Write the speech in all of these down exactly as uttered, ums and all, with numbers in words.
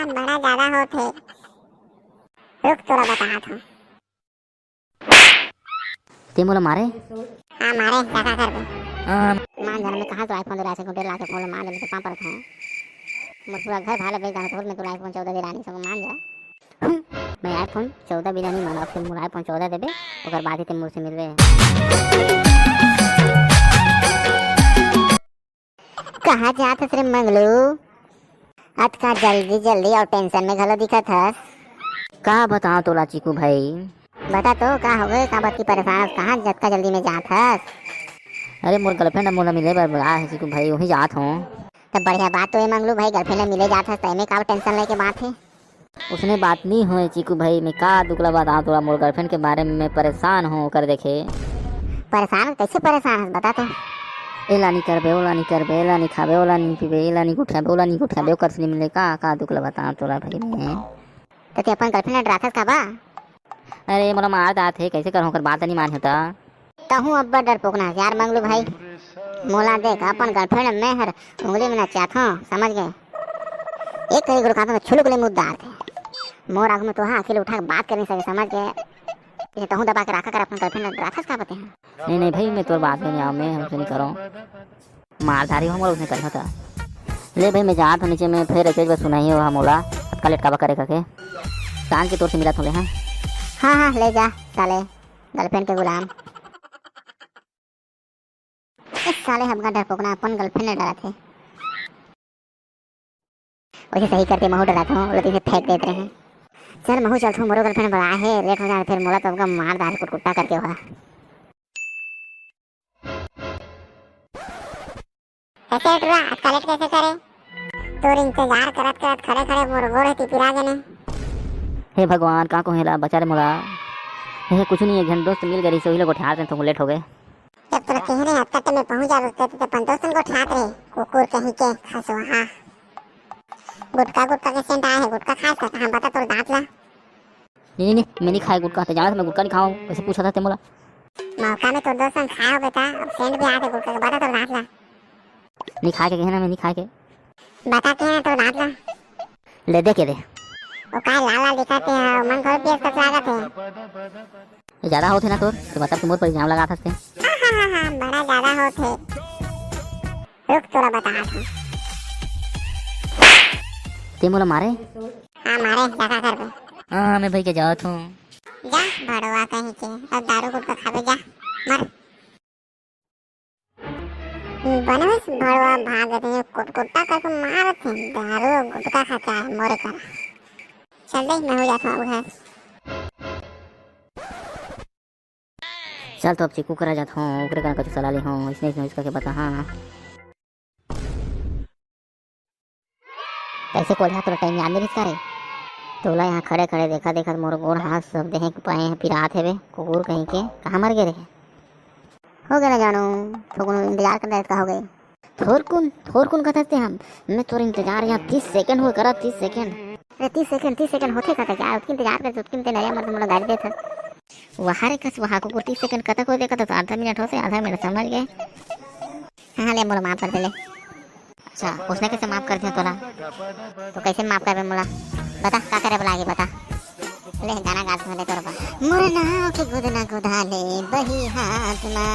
बड़ा ज्यादा होत हे। रुक, तोला बतात हूँ। ते मोला मारे? हाँ, मारे, का, का करबे? हाँ। मान जा, मैं कहाँ तो iPhone दिलाए से, डेढ़ लाख के फोन ला मार ले, मैं तो पाँव परत हूँ। मोर पूरा घर भाला बेच डालत हों, मैं तोला iPhone चौदह दिलानी सब, मान जा। हम्म, मैं iPhone चौदह बिना नहीं मानव, अब मोला iPhone चौदह देबे, ओकर बाद ही ते मोर से मिलबे। कहाँ जात हस रे मंगलू? अतका जल्दी जल्दी अउ tension में घलो दिखत हस। का बताओं तोला चीकू भाई? बता तो, का हो गए, का बात की परेशान हस? कहाँ जतका जल्दी में जात हस? अरे, मोर girlfriend ह मोला मिले बर बुलाए हे चीकू भाई, उहीं जात हों। त बढ़िया बात तो हे मंगलू भाई, girlfriend ह मिले जात हस, त एमे का tension लेके बात हे? उसने बात नी होय चीकू भाई, मैं का दुख ला बताओं तोला, मोर girlfriend के बारे में मैं परेशान हों ओकर देखे। परेशान? कैसे परेशान हस, बता तो। एला नी करबे, ओला नी करबे, एला नी खाबे, ओला नी पीबे, एला नी गोठियाबे, ओला नी गोठियाबे, ओकर से नी मिले, का, का दुख ला बताओं तोला भाई मैं। त ते अपन girlfriend ला डराथस का बा? अरे, मोला मार डारथे, कैसे करहूं, ओकर बात नी मानहूं त। तहूं अब्बड़ डरपोकना हस यार मंगलू भाई। मोला देख, अपन girlfriend मैं हर उंगली में नचाथों, समझ गए? एक करी गोड़ कांदा में छुलुक ले मुद्दा आथे। मोर आगू में तोहा आंखी ले उठा के बात करनी सके, समझ गए? ये तहूं दबा के राखा कर अपन girlfriend ला, राखस का बते हैं? नहीं, नहीं भाई, मैं तोर बात में नहीं आऊँ, मैं हमसे नहीं करूँ। मार धारी हो मोला, उसने करी होता। ले भाई, मैं जात हूँ नीचे में, फिर एक बार सुनाई हो मोला, अतका लेट काबर करे करके। टांग के तोर से मिला थोड़े, हाँ? हाँ, हाँ, ले जा, साले, girlfriend के गुलाम। इस साले हमका डरपोकना अपन girlfriend ने डराथे। वैसे सही करते महू डरात हूँ, बोले तो इसे फेंक देते हैं। चल महू चलत हूँ, मोरो girlfriend बुलाए हे, लेट हो जाए फिर मोला तो हमका मार डार कुटकुट्टा करके होगा। कैसे टुरा, अतका लेट कैसे करे? तोर इंतजार करत करत खड़े खड़े मोर गोड़ हे तिपिरा गेने। हे भगवान, का कोहेला बचा ले मोला। हे, कुछ नहीं, एक जन दोस्त मिल गए रही, वही लोग उठा रहे तो लेट हो गए। जब तोला कहे रहे अतका time में पहुंच जाबे, त ते अपन दोस्तन को उठात रहे, कुकुर कहीं के, खसवा। गुटखा, गुटखा के scent आए हे, गुटखा खास का, हम बता तोर दांत ला। नहीं, नहीं, नहीं, मैं नहीं खाए गुटखा, ते जानत मैं गुटखा नहीं खाऊं, कैसे पूछा था ते मोला? मौका में तोर दोस्तन खाए हो बेटा, अब scent भी आए हे गुटखा के, बता तोर दांत ला। नहीं खाए के कहे ना, मैं नहीं खाए के। बता के ना तोर दांत ला। ले दे के दे। ओ का लाल लाल दिखत हे, मन थोड़ी पियस कस लागत हे। ये ज्यादा होत हे ना तोर, तो मतलब कि मोर पर इल्जाम लगात हस ते। हाँ, हाँ, हाँ, हाँ, बड़ा ज्यादा होत हे। रुक, तोला बतात हूँ। ते मोला मारे? हाँ, मारे, जा का करबे? हाँ, मैं भाई के जात हूँ। जा, भड़वा कहीं के, अब दारू गुटखा खाबे, जा, मर। बनवेश भड़वा भागत हे, कुटकुट्टा करके मारत हे, दारू गुटखा खाता हे मोरे करा। चल दे, मैं हो जात हूँ अब घर। चल तो अब चीकू करा जात हूँ, ओकरे करा कुछ सलाह ले हूँ, इसने, इसने इसका के बता, हाँ। कैसे कोल्हा तोला time याद नहीं रिहिस का रे? तोला यहाँ खड़े खड़े देखा देखा मोर गोड़ हाथ सब देहे के पाए हैं, पिरात हेबे, कुकुर कहीं के, कहाँ मर गए रहे? हो गए ना जानो, थोकुन इंतजार कर रहे का हो गए? थोरकुन, थोरकुन कहते थे हम, मैं तोर इंतजार यहाँ तीस second हो करा, तीस second। अरे तीस second, तीस second होते कहते क्या? उसकी इंतजार करते, उसकी इंतजार मत मोला गाली देता। वहाँ रे कस, वहाँ कुकुर तीस second कतक हो देखा तो आधा मिनट हो से, आधा मिनट समझ गए। हाँ, ले मोला माफ कर दे ले। अच्छा, उसने कैसे माफ कर दिया तोला? तो कैसे माफ करबे मोला? बता, का करे बोला आगे बता। ले, गाना गा सुना दे तोर बा। मोर नाव के गोदना गोदा ले बही हाथ मा,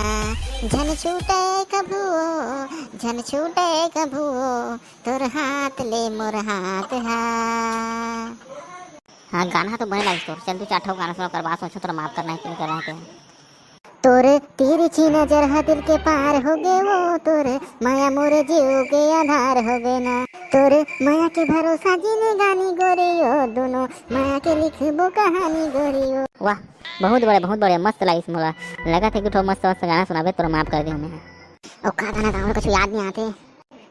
झन छूटे कभू, झन छूटे कभू, तोर हाथ ले मोर हाथ हा। हाँ, गाना तो बने लागिस तोर। चल, दू चार ठो गाना सुना, ओकर बाद सोचो तोर माफ करना है कि नहीं करना है। तोर तिरछी नजर ह दिल के पार हो गे वो, तोर मया मोर जीव के आधार हो गे ना। तोर मया के भरोसा जिंदगानी गोरी ओ, दोनों मया के लिखबो कहानी गोरी ओ। वाह, बहुत बढ़िया, बहुत बढ़िया, मस्त लागिस मोला। लगत हे कुछ मस्त मस्त गाना सुनाबे, तोर माफ कर दे हमें। ओ का गाना गाऊं, कुछ याद नहीं आते।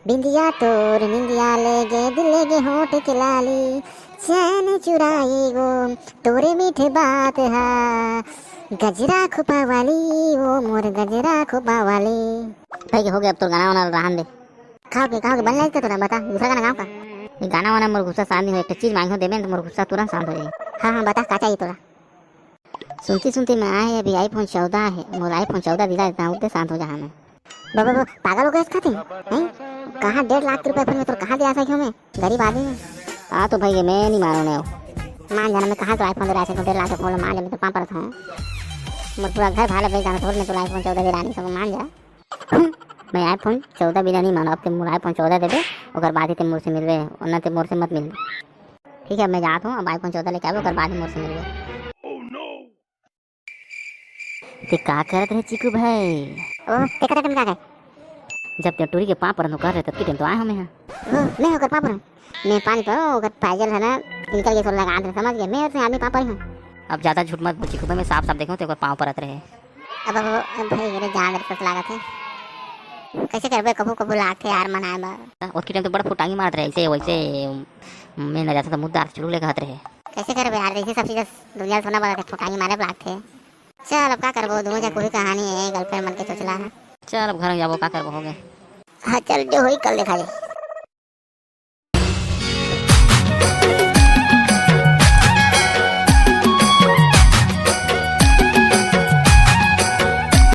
बिंदिया तोर निंदिया ले गे, दिल ले गे होठ के लाली, चैन चुराए गो तोरे मीठे बात हा, गजरा खुपा वाली, ओ मोर गजरा खुपा वाली। भाई, हो गया, अब तो गाना वाना रहन दे। का हो गे, का हो गे, बन लाइस का तोला, बता, दूसरा गाना गाओ का? ये गाना वाना मोर गुस्सा शांत नहीं हो, एक चीज मांगो देबे न तो मोर गुस्सा तुरंत शांत हो जाए। हाँ, हाँ, बता, का चाहिए तोला? सुनते सुनते मैं आए अभी iPhone चौदह है, मोर iPhone चौदह दिला देता हूँ, उतने शांत हो जा हमें। बाबा, बाबा, पागल हो गए इसका थे? हैं? कहाँ डेढ़ लाख के रुपए फोन में तो कहाँ दिया था क्यों मैं? गरीब आदमी है। हाँ तो भाई, मैं नहीं मानूँ ने। मान जाना, मैं कहाँ तो iPhone दे रहा है, डेढ़ लाख के फोन मान जा, मैं तो पाँव परत हूँ। मोर पूरा घर भाला बेच जाना, तो मैं तो iPhone चौदह दे रहा नहीं, सब मान जा। मैं iPhone चौदह बिना नहीं मानूँ, अब ते मोर iPhone चौदह देबे, ओकर बाद ही ते मोर से मिलबे, वरना ते मोर से मत मिलबे। ठीक है, मैं जात हूँ, अब iPhone चौदह लेके आबे, ओकर बाद ही मोर से मिलबे। ते का करत रहे चिकू भाई? ओ, ते करत रहे का है? जब ते टूरी के पाँव परन कर रहे, तब के टाइम तो आए हमें यहाँ। ओ, मैं ओकर पाँव परन। मैं पानी पर ओकर पायजल है ना, निकल के सोला लगा दे, समझ गए? मैं उसने आदमी पाँव परी हूँ। अब ज्यादा झूठ मत बोल चिकू भाई, मैं साफ साफ देखूँ तो ओकर पाँव परत रहे। अब, अब, अब भाई, मेरे जान रे, सस लागत है। कैसे करबे, कभू कभू लागथे यार, मनाए बर। ओतकी टाइम तो बड़ा फुटांगी मारत रहे, ऐसे वैसे, मैं न जाता तो मुद्दा चुरू ले कहत रहे। कैसे करबे यार, जैसे सब चीज दुनिया सोना बना थे, फुटांगी मारे लागथे। चल, अब का करबो, दोनों जन कोई कहानी है, गर्लफ्रेंड मन के चोचला है। चल, अब घर जाबो, का करबो, हो गए। हाँ, चल, जो होई, कल देखा जाए।